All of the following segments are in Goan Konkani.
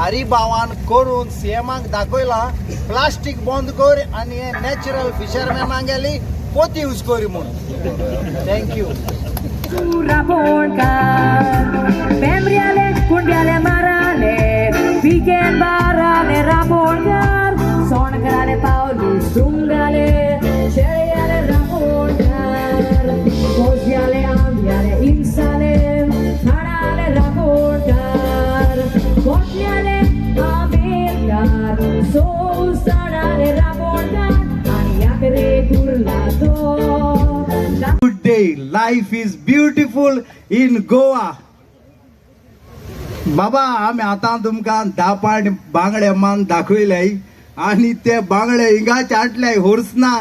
हरिभावान करून सीएमाक दाखयलां प्लास्टीक बंद कर आनी हे नॅचरल फिशरमॅनांगेली पोती यूज करी म्हूण. Thank you. Good day. Life is beautiful in Goa. बाबा आमी आतां तुमकां दापाट बांगडे मान दाखयले आनी ते बांगडे हिंगा चाटले होर्सना.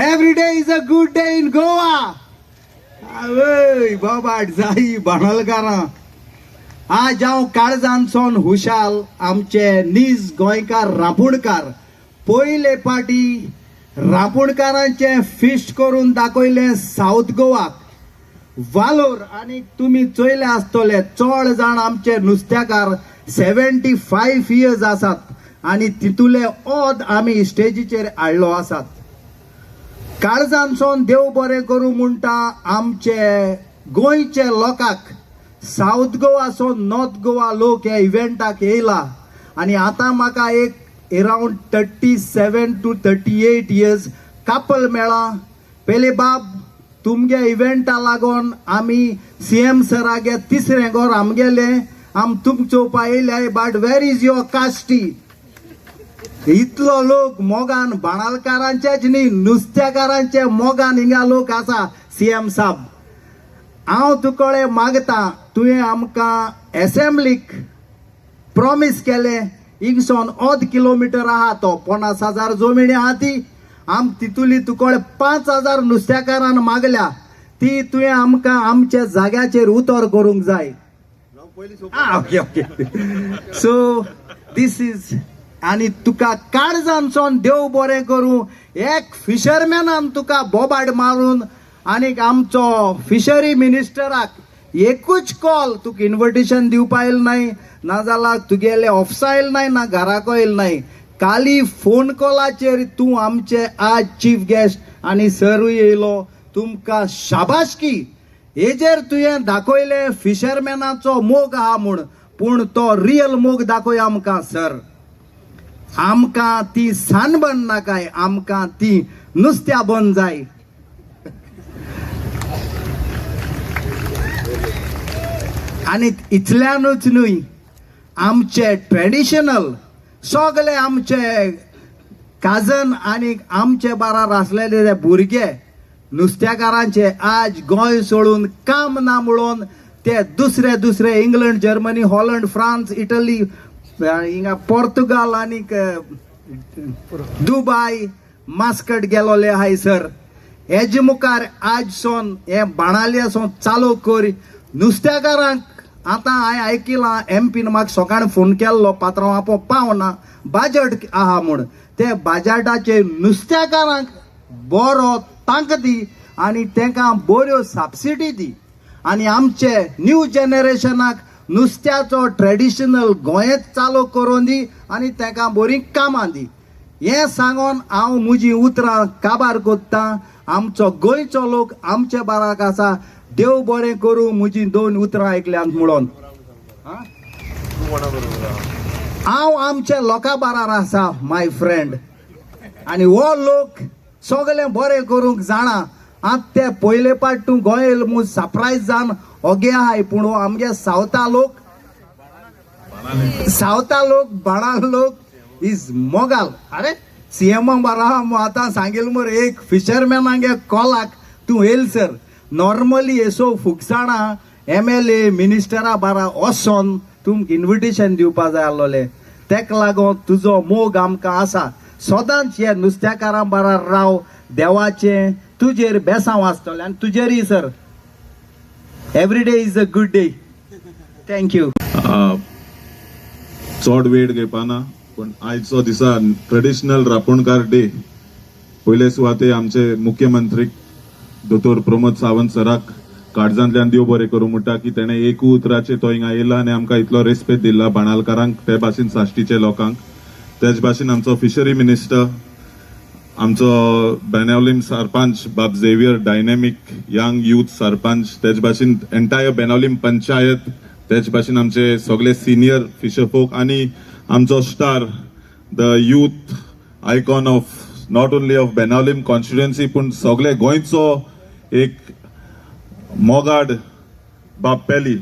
Every day is a good day in Goa. आवय बाबा जाई बाणलकारां, आज हांव काळजानसून हुशाल आमचे नीज गोंयकार रांपोणकार पयले पाटी रांपोणकारांचें फिस्ट करून दाखयलें सावथ गोवाक वालोर. आनी तुमी चोयले आसतले चड जाण आमचे नुस्त्याकार 75 इयर्स आसात आनी तितूले ओद आमी स्टेजीचेर हाडलो आसात. काळजानसून देव बरें करूं म्हणटा आमचे गोंयचे लोकांक. सावथ गोवा सोन नॉर्थ गोवा लोक ह्या इव्हेंटाक येयला आनी आतां म्हाका एक around 37 to 38 years couple मेळा. पेले बाब तुमगे इव्हेंटा लागून आमी सीएम सरागे तिसरें घर आमगेलें आम तुमकां चोवपा येयले, but where is your कास्टी? इतलो लोक मोगान बाणालकारांचेच न्ही नुस्त्याकारांचे मोगान हिंगा लोक आसा. सीएम साहब हांव तुकडे मागता, तुवें आमकां एसेंब्लीक प्रॉमीस केलें हिंगसोन अर्द किलोमिटर आहा तो 50,000 जमिनी आहा ती आम तितुली तुकडे 5,000 नुस्त्याकारान मागल्या ती तुवें आमकां आमच्या जाग्याचेर उतर करूंक जाय. Okay okay. So this is आनी तुका काळजानसून देव बरें करूं. एक फिशरमॅनान तुका बोबाड मारून आनीक आमचो फिशरी मिनिस्टराक एकूच कॉल तुका इन्विटेशन दिवपा येयल नाय, नाजाल्यार तुगेले ऑफिसा येयल नाय, ना घराको येयल नाय. काली फोन कॉलाचेर तूं आमचे आज चीफ गेस्ट आनी सरूय येयलो, तुमकां शाबासकी. हेजेर तुवें दाखयलें फिशरमॅनाचो मोग आहा म्हूण, पूण तो रियल मोग दाखय आमकां सर. आमकां ती सानबन नाकाय, आमकां ती नुस्त्या बन जाय. आनी इतल्यानूच न्हय आमचे ट्रेडिशनल सगळे आमचे काजन आनी आमचे बारार आसलेले ते भुरगे नुस्त्याकारांचे आज गोंय सोडून काम ना म्हणून ते दुसरे दुसरे England, Germany, Holland, France, Italy, हिंगा पोर्तुगाल आनीक दुबाय, मास्कट गेलोले आहाय सर. हेजे मुखार आज सोन हे बाणाले सोन चालू कर नुस्त्याकारांक. आतां हांवें आयकिलां एमपीन म्हाका सकाळीं फोन केल्लो, पात्रांव आपो पावना बाजट आहा म्हूण. ते बाजटाचेर नुस्त्याकारांक बरो तांक दी आनी तांकां बऱ्यो सबसिडी दी आनी आमचे न्यू जनरेशनाक नुस्त्याचो ट्रेडिशनल गोंयेंत चालू करून दी आनी तांकां बरीं कामां दी. हें सांगून हांव म्हजीं उतरां काबार कोत्तां. आमचो गोंयचो लोक आमचे बाराक आसा. देव बरें करूं म्हजीं दोन उतरां आयकल्यांत म्हणून. हांव आमच्या लोकां बारार आसा my friend, आनी हो लोक सगळें बरें करूंक जाणा. आतां ते पयले पाट तूं गोंय येयलो म्हूण सरप्रायज जावन ओगे आहाय, पूण हो आमगे सावथा लोक, सावथा लोक बाणाल लोक is मोगाल. अरे सीएमा बारा आतां सांगील मरे एक फिशरमॅनागे कॉलाक तूं येयल सर. नॉर्मली येसो फुगसाणां एमएलए मिनिस्टरा बारा वचोन तुमकां इन्विटेशन दिवपा जाय आसलोलें. तेका लागून तुजो मोग आमकां आसा. सदांच हे नुस्त्याकारां बारा राव, देवाचें तुजेर बेसांव आसतलें आनी तुजेरय sir. Every day is a good day. Thank you. चड वेळ घेवपाना, पूण आयचो दिसा ट्रेडिशनल रांपोणकार डे. पयले सुवाते आमचे मुख्यमंत्री दोतोर प्रमोद सावंत सराक काळजांतल्यान देव बरें करूं म्हणटा की तेणें एकू उतराचेर तो हिंगा येयला आनी आमकां इतलो रेस्पेद दिला बाणालकारांक, ते भाशेन साश्टीचे लोकांक. तेच भाशेन आमचो फिशरी मिनिस्टर, आमचो बेनावलीम सरपंच बाब झेवियर, डायनेमीक यंग यूथ सरपंच, तेच भाशेन एंटायर बेनावलीम पंचायत, तेच भाशेन आमचे सगळे सिनियर फिशर फोक आनी आमचो star, the youth icon of not only of Benaulim constituency पूण सगळे गोंयचो एक मोगाड बाब पेली.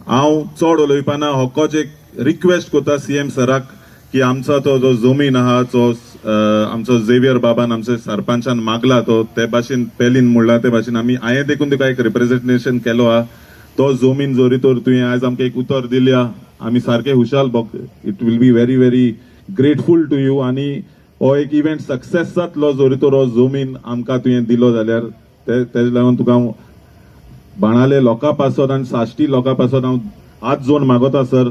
हांव चड उलोवपाना, होकोच एक रिक्वेस्ट करता सीएम सराक की आमचो तो जो जमीन आहा जो आमचो झेवियर बाबान आमचे सरपंचान मागला तो ते भाशेन पेलीन म्हणला ते भाशेन आमी हांवें देखून तुका एक रिप्रेझेंटेशन केलो आहा. तो जमीन जरी तर तुवें आयज आमकां एक उतर दिल्या, आमी सारके हुशाल, it will be very very grateful to you. आनी हो एक इव्हेंट सक्सेस जातलो जरी तर हो जमीन आमकां तुवें दिलो जाल्यार. तेजे लागून तुका हांव बाणाले लोकां पासत आनी साश्टी लोकां पासत हांव हात जोड मागता सर,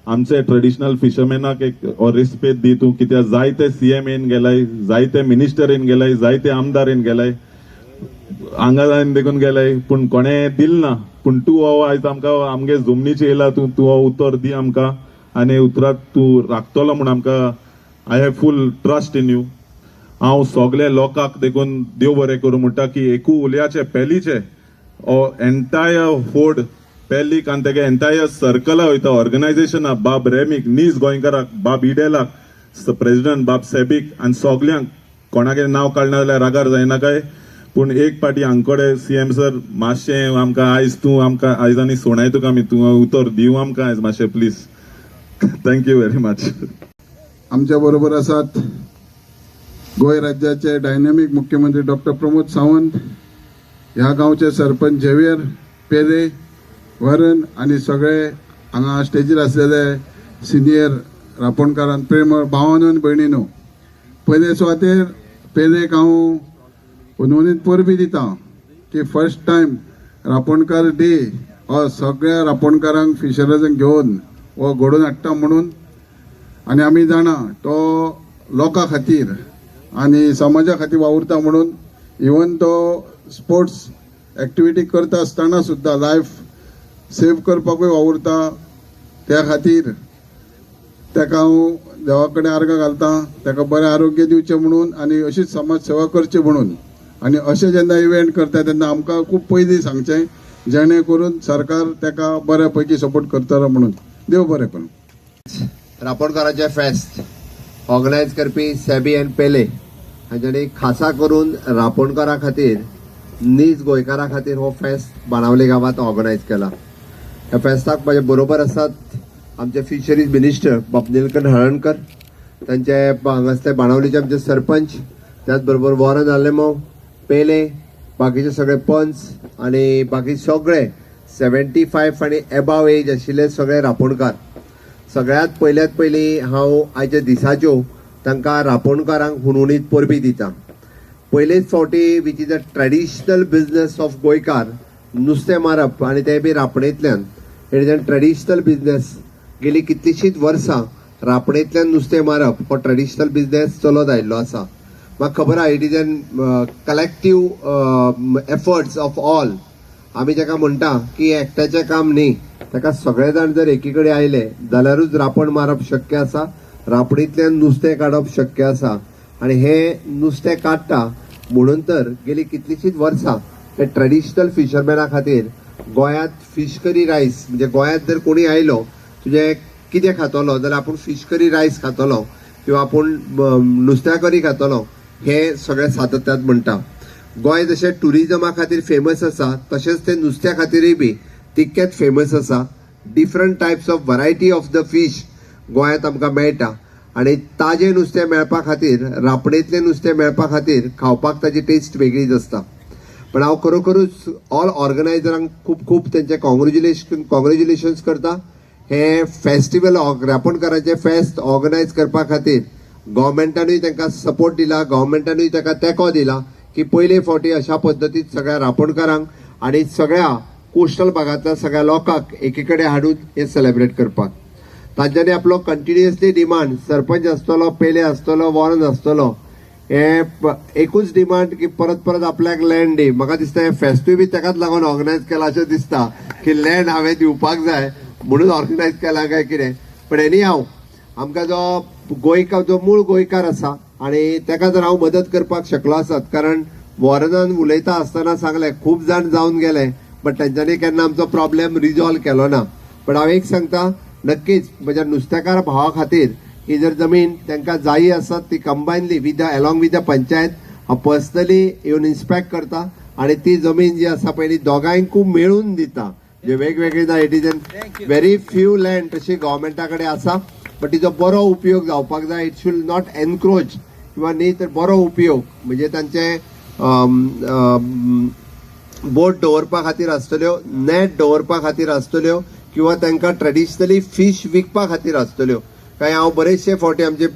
आमचे ट्रेडिशनल फिशरमॅनाक एक हो रेस्पेद दी तूं, कित्याक जायते सीएम येवन गेलाय, जायते मिनिस्टर येवन गेलाय, जायते आमदार येवन गेलाय, हांगा देखून गेलाय, पूण कोणें दिल ना. पूण तूं हो आयज आमकां आमगे जमनीचेर येयला, तूं तूं हो उतर दी आमकां आनी उतराक तूं राखतलो म्हूण आमकां I have full trust in you. हांव सगळे लोकांक देखून देव बरें करूं म्हणटा की एकू उलयाचे पेलीचे हो एंटायर फोर्ड पेलीक आनी तेगे एंटायर सर्कला वयता ऑर्गनायझेशना, बाब रेमीक, नीज गोंयकाराक, बाब इडेलाक, प्रेजिडंट बाब सेबीक आनी सगल्यांक, कोणागे नांव काडना जाल्यार रागार जायना काय, पूण एक पाटी हांगकडे सीएम सर मातशें आमकां आयज तूं आमकां आयज आनी सोणाय तुका आमी, तूं उतर दिवं आमकां आयज मातशें please. Thank you very much. आमच्या बरोबर आसात गोंय राज्याचे डायनॅमिक मुख्यमंत्री डॉक्टर प्रमोद सावंत, ह्या गांवचे सरपंच झेवियर पेले वरण आनी सगळे हांगा स्टेजीर आसलेले सिनियर रापोणकारान, प्रेमळ भावानो आनी भयणीनो, पयले सुवातेर पेलेक हांव हुनहुनीत परबी दिता की फर्स्ट टायम रापोणकार डे हो सगळ्या रापोणकारांक फिशरांक घेवन हो घडोवन हाडटा म्हणून. आनी आमी जाणा तो लोकां खातीर आनी समाजा खातीर वावुरता म्हणून, इवन तो स्पोर्ट्स एक्टिविटी करता आसतना सुद्दां लायफ सेव करपाकूय वावुरता. त्या खातीर ताका हांव देवा कडेन आर्गां घालता, ताका बरें आरोग्य दिवचें म्हणून आनी अशीच समाज सेवा करची म्हणून. आनी अशें जेन्ना इव्हेंट करता तेन्ना आमकां खूब पयलीं सांगचें, जेणे करून सरकार ताका बऱ्या पैकी सपोर्ट करतलो म्हणून. देव बरें करूं. रापोणकाराचें फेस्त ऑर्गनायज करपी सेबी अँड पेले हांच्यांनी खासा करून रापोणकारा खातीर, नीज गोंयकारा खातीर हो फेस्त बाणावले गांवांत ऑर्गनायज केला. ह्या फेस्ताक म्हाजे बरोबर आसात आमचे फिशरीज मिनिस्टर बाब निलकंठ हळर्णकर, तांचे हांगासले बाणावलीचे आमचे सरपंच, त्याच बरोबर वॉरन आलेमो, पेले, बाकीचे सगळे पंच आनी बाकी सगळे 75 आनी एबाव एज आशिल्ले सगळे रापोणकार. सगळ्यात पयल्यात पयलीं हांव आयच्या दिसाच्यो तांकां रापोणकारांक हुनहुनीत परबी दिता. पयलेच फावटी which is a traditional business of गोंयकार, नुस्तें मारप आनी तें बी रापणेंतल्यान, it is a traditional business. गेली कितलींशींच वर्सां रापणेंतल्यान नुस्तें मारप हो ट्रेडिशनल बिजनेस चलत आयिल्लो आसा. म्हाका खबर आहा it is an collective efforts of all. आमी ताका म्हणटा की एकट्याचें काम न्ही, ताका सगळे जाण जर एकी कडेन आयले जाल्यारूच रापण मारप शक्य आसा, रापणींतल्यान नुस्तें काडप शक्य आसा. आनी हें नुस्तें काडटा म्हणून तर गेली कितलींशींच वर्सां हे ट्रेडिशनल फिशरमॅना खातीर गोंयांत फीश करी रायस, म्हणजे गोंयांत जर कोणी आयलो तुजें कितें खातलो जाल्यार आपूण फीश करी रायस खातलो किंवा आपूण नुस्त्या करी खातलो, हें सगळें सातत्यान म्हणटा. गोंय जशें ट्युरिजमा खातीर फेमस आसा तशेंच तें नुस्त्या खातीरूय बी तितकेंच फेमस आसा. Different types of variety of the fish गोंयांत आमकां मेळटा आनी ताजें नुस्तें मेळपा खातीर, रापणेंतलें नुस्तें मेळपा खातीर खावपाक ताजी टेस्ट वेगळीच आसता. पण हांव खरोखरूच ऑल ऑर्गनायजरांक खूब खूब तेंचें कॉंग्रेच्युलेशन्स करता. हें फेस्टिवल रापणकाराचें फेस्त ऑर्गनायज करपा खातीर गव्हर्मेंटानूय तांकां सपोर्ट दिला, गव्हर्मेंटानूय ताका तेंको दिला की पयले फावटी अशा पद्दतीन सगळ्या रापणकारांक आनी सगळ्या कोस्टल भागांतल्या सगळ्या लोकांक एकी कडेन हाडून हें सेलेब्रेट करपाक. तांच्यांनी आपलो कंटिन्युअसली डिमांड, सरपंच आसतलो, पेले आसतलो, वॉरन आसतलो, हे एकूच डिमांड की परत परत आपल्याक लँड दी. म्हाका दिसता हे फेस्तूय बी ताकाच लागून ऑर्गनायज केला अशें दिसता की लँड हांवें दिवपाक जाय म्हणून ऑर्गनायज केला काय कितें. पण एनी हांव आमकां जो गोंयकार, जो मूळ गोंयकार आसा आनी ताका जर हांव मदत करपाक शकलो आसत, कारण वॉरनान उलयता आसतना सांगलें खूब जाण जावन गेले बट तेंच्यांनी केन्ना आमचो प्रॉब्लेम रिजॉल्व केलो ना. पण हांव एक सांगता, नक्कीच म्हज्या नुस्तेकार भावा खातीर ही जर जमीन तांकां जायी आसत ती combinedly with the along with the panchayat हांव पर्सनली येवन इन्स्पेक्ट करता आनी ती जमीन जी आसा पळय ती दोगांयकूय मेळून दिता. जे वेगवेगळे ना, it is an very few land तशी गव्हर्मेंटा कडेन आसा, बट तिचो बरो उपयोग जावपाक जाय. It should not encroach किंवा न्ही तर बरो उपयोग म्हणजे तांचे बोट दवरपा खातीर आसतल्यो, नॅट दवरपा खातीर आसतल्यो किंवा तांकां ट्रेडिशनली फीश विकपा खातीर आसतल्यो. काय हांव बरेचशे फावटी आमचे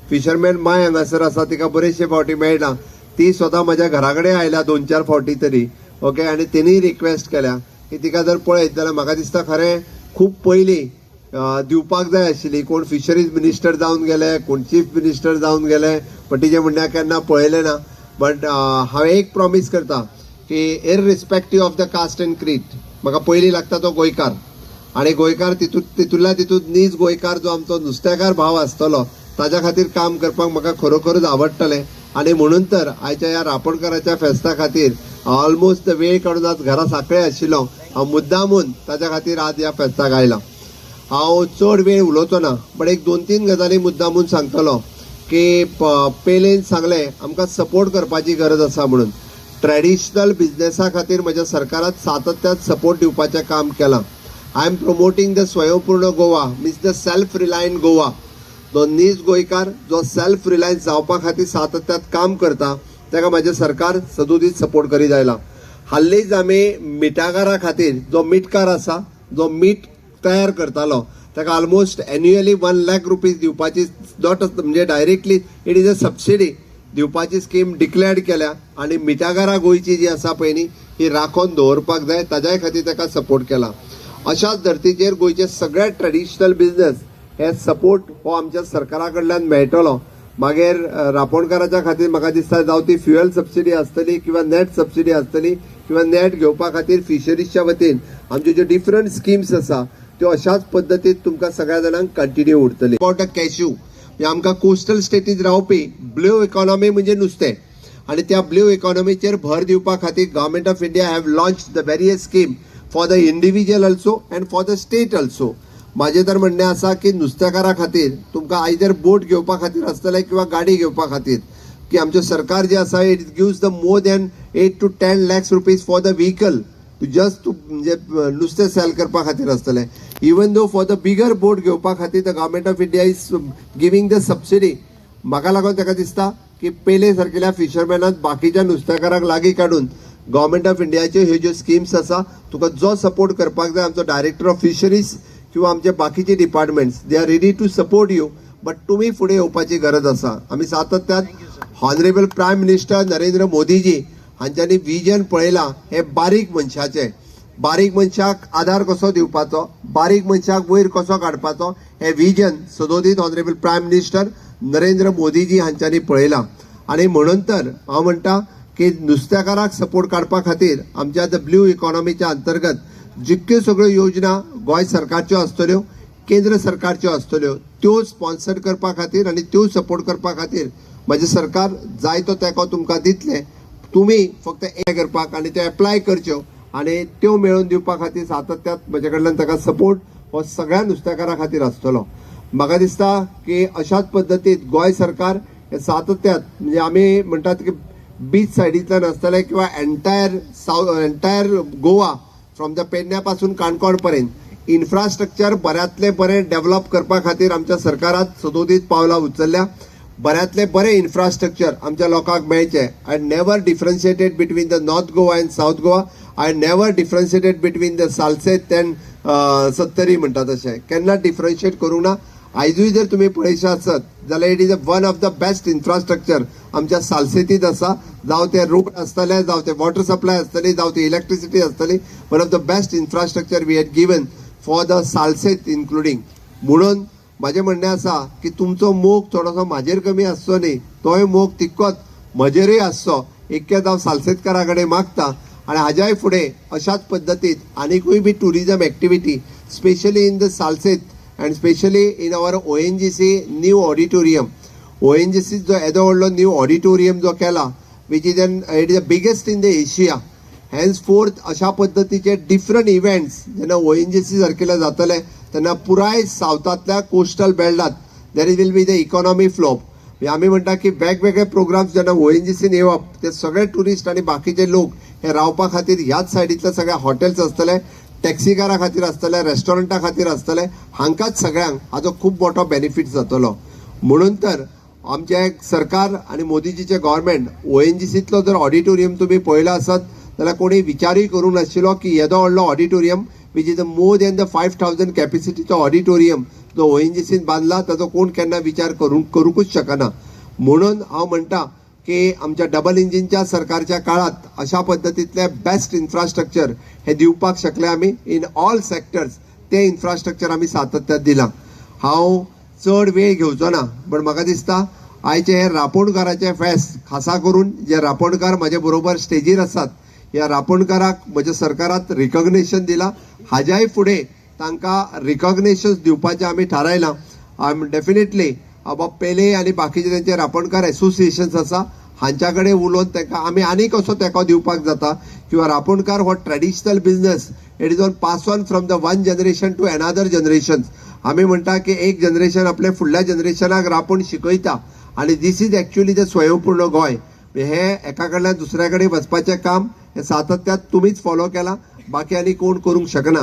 फिशरमॅन माय हांगासर आसा तिका बरेचशे फावटी मेळटा, ती स्वता म्हज्या घरा कडेन आयल्या 2-4 फावटी तरी, ओके. आनी तेणीय रिक्वेस्ट केल्या की तिका जर पळयत जाल्यार म्हाका दिसता खरें खूब पयलीं दिवपाक जाय आशिल्ली. कोण फिशरीज मिनिस्टर जावन गेले, कोण चीफ मिनिस्टर जावन गेले, पण तिजें म्हणण्यार केन्ना पळयलें ना. बट हांव एक प्रॉमीस करता की irrespective of the caste and creed, म्हाका पयलीं लागता तो गोंयकार आनी गोंयकार तितूंतल्या तितूंत नीज गोंयकार जो आमचो नुस्तेकार भाव आसतलो ताज्या खातीर काम करपाक म्हाका खरोखरच आवडटलें. आनी म्हणून तर आयच्या ह्या रापोणकाराच्या फेस्ता खातीर ऑलमोस्ट वेळ काडून आज घरा साकळे आशिल्लो हांव मुद्दामून ताज्या खातीर आज ह्या फेस्ताक आयला. हांव चड वेळ उलोवचो ना, बट एक 2-3 गजाली मुद्दामून सांगतलो की पेलेन सांगलें आमकां सपोर्ट करपाची गरज आसा म्हणून. ट्रेडिशनल बिजनेसा खातीर म्हज्या सरकारान सातत्यान सपोर्ट दिवपाचें काम केलां. I am promoting the Swayampurna Goa, means the self reliant Goa. जो नीज गोंयकार जो सेल्फ रिलायन्स जावपा खातीर सातत्यान काम करता ताका म्हाजें सरकार सदोदीत सपोर्ट करीत आयलां. हाल्लीच आमी मिठागरा खातीर जो मिटकार आसा, जो मीठ तयार करतालो ताका ऑलमोस्ट एन्युअली 1 लाख रुपीज दिवपाची, not म्हणजे directly it is a subsidy दिवपाची स्कीम डिक्लेअर्ड केल्या. आनी मिठागरां गोंयची जी आसा पळय न्ही ही राखोवन दवरपाक जाय, ताज्याय खातीर ताका सपोर्ट केला. अशाच धर्तीचेर गोंयचे सगळे ट्रेडिशनल बिजनेस हे सपोर्ट हो आमच्या सरकारा कडल्यान मेळटलो. मागीर रापोणकाराच्या खातीर म्हाका दिसता जावं ती फ्युएल सबसिडी आसतली किंवा नॅट सबसिडी आसतली किंवा नॅट घेवपा खातीर फिशरीजच्या वतीन आमच्यो ज्यो डिफरंट स्किम्स आसा त्यो अशाच पद्दतीन तुमकां सगळ्या जाणांक कंटिन्यू उरतली. अबाउट अ कॅश्यू, म्हणजे आमकां कोस्टल स्टेटीत रावपी ब्ल्यू इकॉनॉमी म्हणजे नुस्तें आनी त्या ब्ल्यू इकॉनॉमीचेर भर दिवपा खातीर government of India have launch the various scheme for the individual also and for the state also. म्हाजें तर म्हणणें आसा की नुस्तेकारा खातीर तुमकां आयदर बोट घेवपा खातीर आसतलें किंवा गाडी घेवपा खातीर की आमचें सरकार जें आसा it gives the more than 8 to 10 lakhs rupees for the vehicle to just to म्हणजे नुस्तें सेल करपा खातीर आसतलें. Even though for the bigger boat घेवपा खातीर the government of India is giving the subsidy. म्हाका लागून ताका दिसता की पेले सारकेल्या फिशरमॅनाक बाकीच्या नुस्तेकारांक लागीं काडून गव्हर्मेंट ऑफ इंडियाच्यो ह्यो ज्यो स्किम्स आसा तुका जो सपोर्ट करपाक जाय आमचो डायरेक्टर ऑफ फिशरीज किंवा आमचे बाकीचे departments they are ready to support you, but तुमी फुडें येवपाची गरज आसा. आमी सातत्यान honourable prime minister Narendra Modi ji हांच्यांनी vision पळयलां हे बारीक मनशाचें, बारीक मनशाक आधार कसो दिवपाचो, बारीक मनशाक वयर कसो काडपाचो हें विजन सदोदीत honourable prime minister Narendra Modi ji हांच्यांनी पळयलां. आनी म्हणून तर हांव म्हणटा की नुस्तेकाराक सपोर्ट काडपा खातीर आमच्या the blue इकॉनॉमीच्या अंतर्गत जितक्यो सगळ्यो योजना गोंय सरकारच्यो आसतल्यो, केंद्र सरकारच्यो आसतल्यो त्यो स्पॉन्सर करपा खातीर आनी त्यो सपोर्ट करपा खातीर म्हजें सरकार जायतो तेंको तुमकां दितलें. तुमी फक्त हें करपाक आनी त्यो एप्लाय करच्यो आनी त्यो मेळोवन दिवपा खातीर सातत्यान म्हजे कडल्यान ताका सपोर्ट हो सगळ्या नुस्तेकारां खातीर आसतलो. म्हाका दिसता की अशाच पद्दतीन गोंय सरकार हे सातत्यान म्हणजे आमी म्हणटात की बीच सायडींतल्यान आसतलें किंवा entire south entire Goa from the Pedne पासून काणकोण पर्यंत इन्फ्रास्ट्रक्चर बऱ्यांतलें बरें डेव्हलप करपा खातीर आमच्या सरकारान सदोदीत पावलां उचलल्या. बऱ्यांतलें बरें इन्फ्रास्ट्रक्चर आमच्या लोकांक मेळचें. I never differentiated between the North Goa and South Goa, I never differentiated between the Salcete and Sattari म्हणटा तशें केन्ना डिफरन्शिएट करूंक ना. आयजूय जर तुमी पळयशे आसत जाल्यार it is a one of the best infrastructure आमच्या सालसेतीत आसा. जावं ते रोड आसतले, जावं ते वॉटर सप्लाय आसतली, जावं ते इलेक्ट्रिसिटी आसतली, one of the best infrastructure we had given for the Salcete including. म्हणून म्हाजें म्हणणें आसा की तुमचो मोग थोडोसो म्हाजेर कमी आसचो न्ही, तोय मोग तितकोच म्हजेरूय आसचो इतकेंच हांव सालसेतकारा कडेन मागता. आनी हाज्याय फुडें अशाच पद्दतीन आनिकूय बी tourism activity specially in the Salcete and specially in our ONGC new auditorium. ONGC जो येदो व्हडलो न्यू ऑडिटोरियम जो केला which is an it is the biggest in the Asia. Henceforth अशा पद्दतीचे डिफरंट इव्हेंट्स जेन्ना ONGC सारकेले जातले तेन्ना पुराय सावथांतल्या coastal बेल्टात there will be the economy flow. आमी म्हणटा की वेगवेगळे प्रोग्राम्स जेन्ना ONGCन येवप ते सगळे ट्युरिस्ट आनी बाकीचे लोक हे रावपा खातीर ह्याच सायडींतले सगळे हॉटेल्स आसतले, टॅक्सीकारा खातीर आसतले, रेस्टॉरंटा खातीर आसतले, हांकांच सगळ्यांक हाजो खूब मोठो बेनिफीट जातलो. म्हणून तर आमचें सरकार आनी मोदीजीचें गव्हर्मेंट ONGCतलो जर ऑडिटोरियम तुमी पळयला आसत जाल्यार कोणी विचारूय करूंक नाशिल्लो की येदो व्हडलो auditorium which is more than the 5000 कॅपेसिटीचो auditorium जो ONGCन बांदला ताजो कोण केन्ना विचार करूंकूच शकना. म्हणून हांव म्हणटा की आमच्या डबल इंजिनच्या सरकारच्या काळात अशा पद्दतींतले बेस्ट इन्फ्रास्ट्रक्चर हे दिवपाक शकले आमी इन ऑल सेक्टर्स. ते इन्फ्रास्ट्रक्चर आमी सातत्यात दिलां. हांव चड वेळ घेवचो ना, पण म्हाका दिसता आयचे हे रापोणकाराचे फेस्त खासा करून जे रापोणकार म्हजे बरोबर स्टेजीर आसात ह्या रापोणकाराक म्हज्या सरकारात रिकॉग्नेशन दिलां. हाज्याय फुडें तांकां रिकॉग्नेशन दिवपाचें आमी थारायलां. I am definitely बाबा पेले आनी बाकीचे तेंचे रापोणकार एसोसिएशन्स आसा हांच्या कडेन उलोवन तांकां आमी आनीक असो तेंको दिवपाक जाता किंवा रापोणकार हो traditional business it is on pass on from the one generation to another generation. आमी म्हणटा की एक जनरेशन आपल्या फुडल्या जनरेशनाक रापोण शिकयता आनी this is actually the स्वयंपूर्ण गोंय. हे एका कडल्यान दुसऱ्या कडेन वचपाचें काम हें सातत्यात तुमीच फॉलो केलां, बाकी आनी कोण करूंक शकना.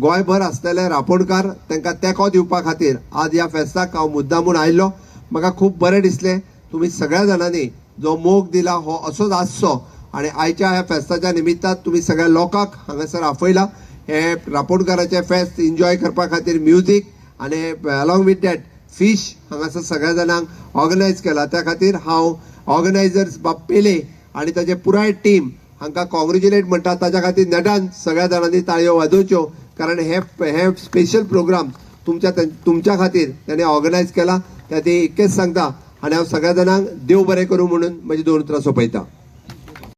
गोंयभर आसलेले रापोणकार तांकां तेंको दिवपा खातीर आज ह्या फेस्ताक हांव मुद्दामून आयिल्लो. म्हाका खूब बरें दिसलें तुमी सगळ्या जाणांनी जो मोग दिला हो असोच आसचो आनी आयच्या ह्या फेस्ताच्या निमित्तान तुमी सगळ्या लोकांक हांगासर आपयला. हे रापोणकाराचें फेस्त एन्जॉय करपा खातीर म्युजीक आनी अलॉंग विथ that fish हांगासर सगळ्या जाणांक ऑर्गनायज केला. त्या खातीर हांव ऑर्गनायजर्स बाब पेले आनी ताचे पुराय टीम हांकां कॉंग्रेच्युलेट म्हणटा. ताच्या खातीर नेटान सगळ्या जाणांनी ताळयो वाजोवच्यो, कारण हे हे स्पेशल प्रोग्राम तुमच्या खातीर ताणें ऑर्गनायज केला. त्या खातीर इतकेंच सांगता आनी हांव सगळ्या जाणांक देव बरें करूं म्हणून म्हजी दोन उतरां सोंपयता.